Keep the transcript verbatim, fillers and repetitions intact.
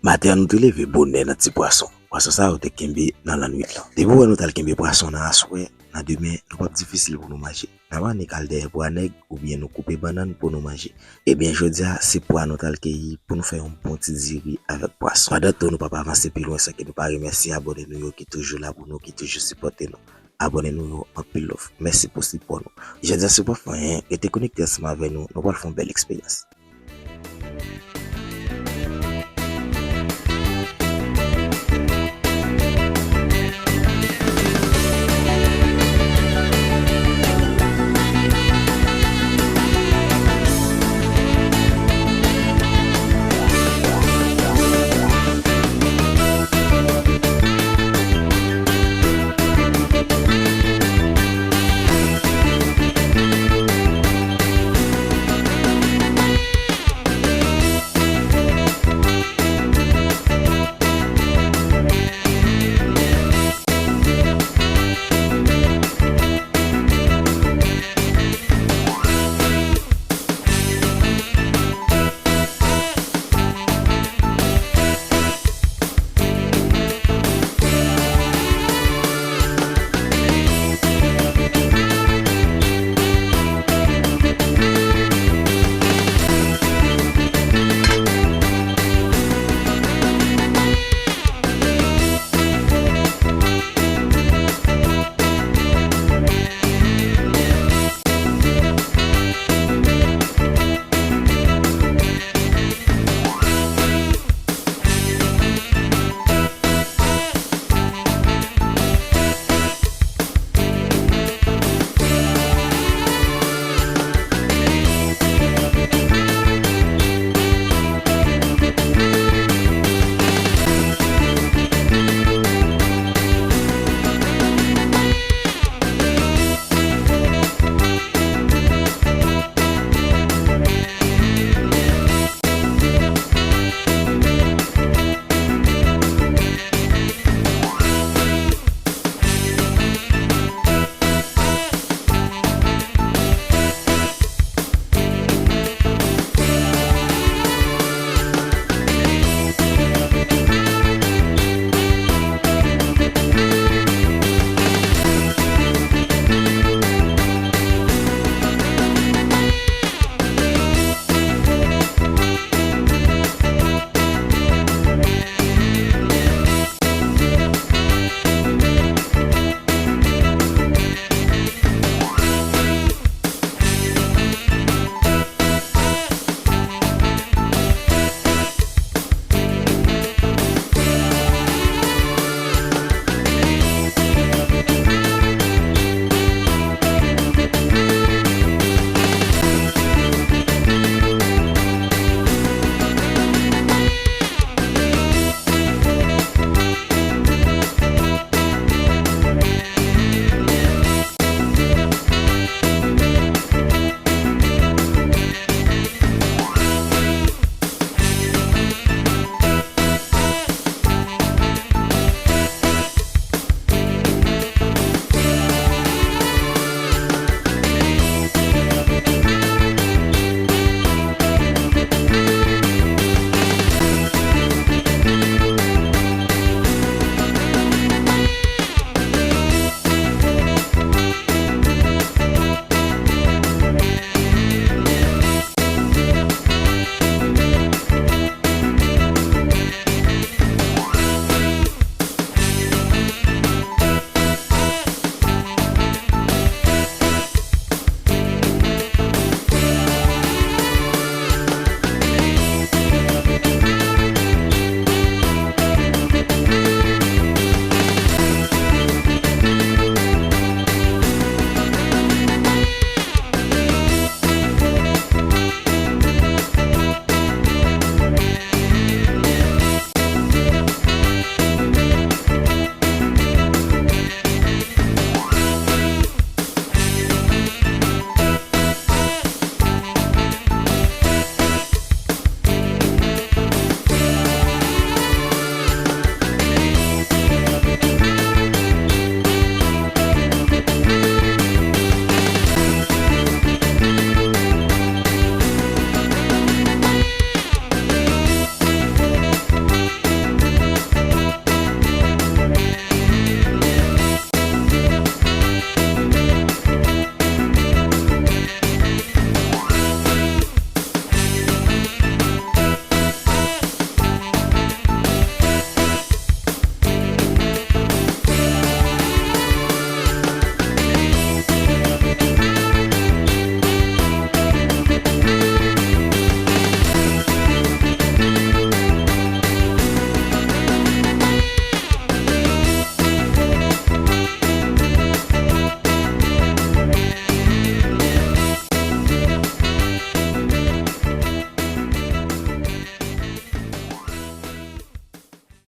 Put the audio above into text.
Maten an, nou te leve bonè nan ti pwason. Pwason sa yo te kenbe nan lannwit lan. Depi w wè nou t al kenbe pwason nan aswè, nan demen, nou p ap difisil pou nou manje. N a pa nik al dèyè bwa nèg, oubyen nou koupe bannann pou nou manje. Ebyen, jodi a, se pwa nou t al keyi pou nou fè yon bon ti diri avèk pwason. Pandan tou, nou p ap avanse pi lwen san ke nou pa remèsye abòne nou yo ki toujou la pou nou, ki toujou sipòte nou. Abòne nou yo, anpil love. Mèsi pou sipò nou. Jodi a, si w p ap fè anyen, rete konekte ansanm avè nou, nou pral fè yon bèl eksperyans.